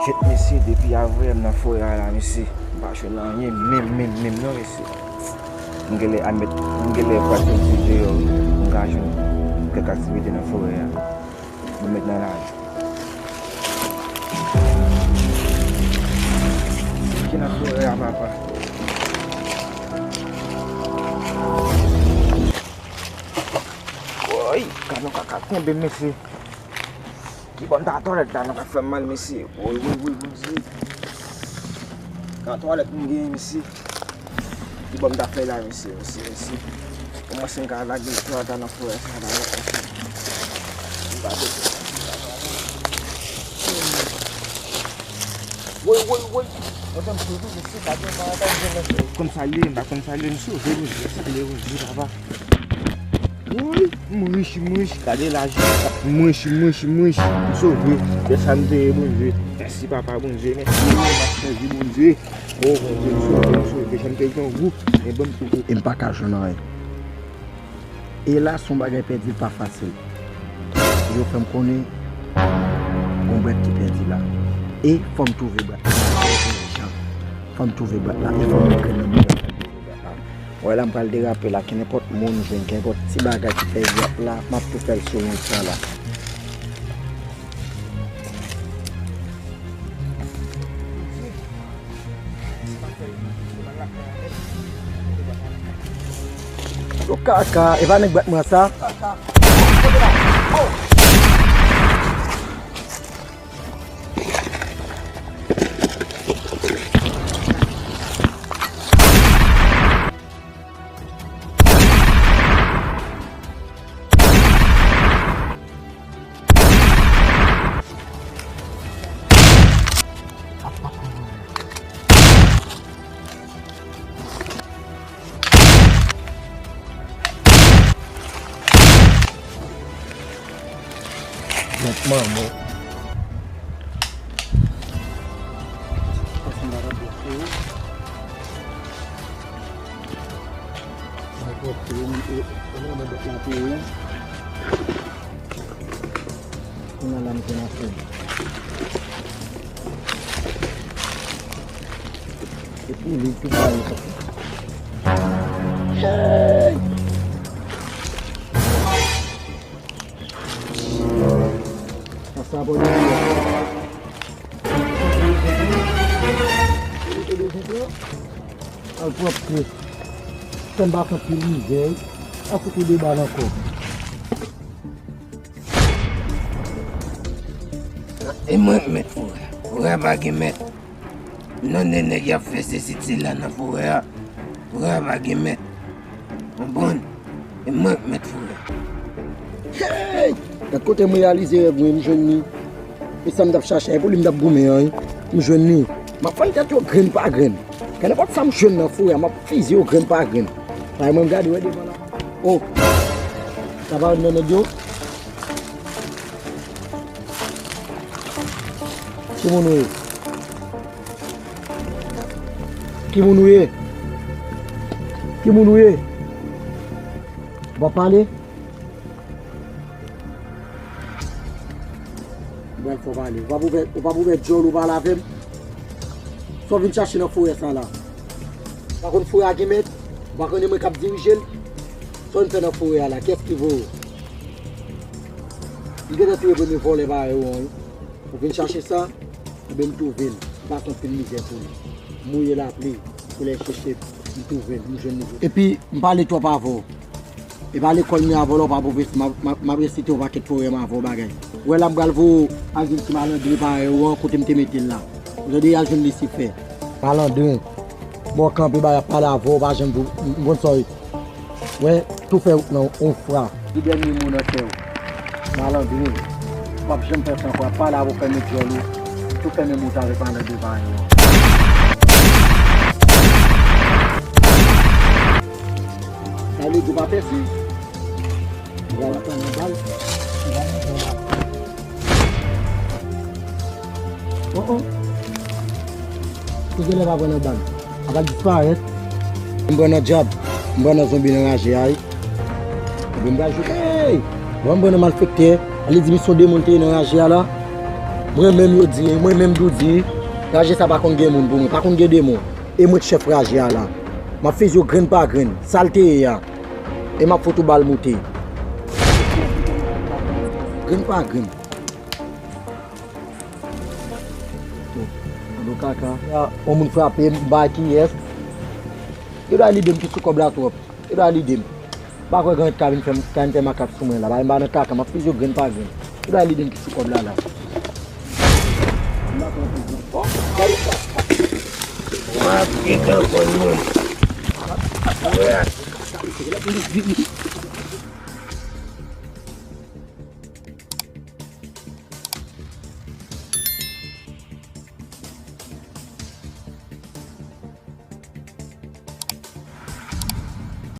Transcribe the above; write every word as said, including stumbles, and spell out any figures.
Shit, mesye, depi avanyè m nan forè a la, mesye, m pa jwenn anyen menm, menm, menm non, mesye. M genlè a met, m genlè pral soti deyò wi, m ka jwenn kèk aktivite nan forè a. Mwen met nan lari. Ki nan forè a, papa? Woy, gad yon kaka kenbe m, mesye. Ki bò m ta twalèt la, nan ka fè m mal, mesye. Woy, woy, woy, Bondye. Ka twalèt m genyen, mesye. Ki bò m ta fè la, mesye, mesye, mesye. Kòman si m ka lage twalèt la nan forè sa la, mesye. M pa de- Woy, woy, woy. Mwen te m sou tou, mesye, pa gen pa ta gen, mesye. Konn sa l ye, m pa konn sa l ye, m sove, mesye, se le Bondye, papa. Woy, m rich, m rich, gade lajan. M rich, m rich, m rich, m sove. Se sa m te ye, Bondye. Mèsi, papa, Bondye. Mèsi, m ap sèvi, Bondye. O, Bondye, m sove, m sove. Jan m te gen yon gou, men ban m toufe. E m pa ka jwenn anyen. E la, se yon bagay pèdi l pa fasil. Yo fè m konnen, gon bwèt ki pèdi la. E fò m twouve bwèt la. Fò m twouve bwèt la. E fò m met grenn nan mitan pou m twouve bwèt la. Wè la m pral derape la, kenenpòt moun jwenn, kenenpòt ti bagay ki fè vèt la, m ap tou fè l sou wout sa la. Yo kaka, e pa nèg bwèt mwen sa? Met manman. Kounye a la m konn ap fè. Epi li tou ba yo sa. Hey! Sa sa bon. Al pwòpte. Fè m pase anpil mizè. A kote de bal ankò. E mwen k mèt forè. Forè pa gen mèt. Non, de nèg y ap fè sesi sela nan forè a. Forè a pa gen mèt. Konprann? E mwen k mèt forè. Hey! Gad kote m reyalize rèv mwen, m jwenn li. E sa m t ap chache a, e pou li m t ap goumen an, wi. M jwenn li. M ap fann tèt yo grenn pa grenn. Kenenpòt sa m jwenn nan forè a, m ap fize yo grenn pa grenn. Bay mwen gade, wè devan la. Oh! Sa pa youn nan nèg yo? Ki moun ou ye? Ki moun ou ye? Ki moun ou ye? Ou pa pale? Ou pral fè w pale. Ou p ap ouvè, ou p ap ouvè djòl ou pale avè m? Sa w vin chache nan forè sa la? Ou pa konn forè a gen mèt? Ou pa konnen mwen k ap dirije l? Sa w vin fè nan forè a la? Kiyès ki voye w? M gentan touye premye vòlè parèy ou an, wi. Ou vin chache sa? Enben, m twouve l. M pase anpil mizè pou li. M mouye lapli, solèy cheche m, m twouve l, m jwenn li. Epi, m pale twòp avè w. E pa lekòl m ye avè w la, w pa pwofesè, m ap, m ap, m ap resite yon pakèt powèm avè w bagay. Ou wè la m pral voye w al jwenn ti malandren parèy ou an kote m te mete l la. Ou tande, al jwenn Lisifè. Malandren. Bon, kanpe ba y ap pale avè w, w pa janm voye, m konn sa w ye. Wè, tou fè wout nan yon fra. Ki dènye mo nan tè w? Malandren. W ap janm fè sa ankò. Pale avè w, fèmen djòl ou. Tou fèmen bout avèk malandren parèy ou an. Sa vle di w pa pèse? Ou pral pran nan bal. Ou pral pran nan bal. Oh, oh. Ou genlè pa pran nan bal. A pral disparèt. M pran nan dyab. M pran nan zonbi nan raje a, wi. Epi m pral jwe. Hey! Bon, m pran nan malfektè. Ale di misyon demon te ye nan raje a la. Mwen menm yo di, mwen menm Doudy, raje sa pa konn gen moun pou mwen, pa konn gen demon. E mwen k chèf raje a la. M ap fizi yo grenn pa grenn, sa l te ye a. E m ap fout ou bal moute. Grenn pa grenn. Gado kaka. Ya, yon moun frape m, bay kiyès. Yo dwa lide m ki sou kòb la twòp. Yo dwa lide m. M pa kwè gen ka vin fè m, ka vin fè makak sou mwen la. Bay m ba nan kaka, m ap fizi yo grenn pa grenn. Yo dwa lide m ki sou kòb la la. M ap gentan konn moun.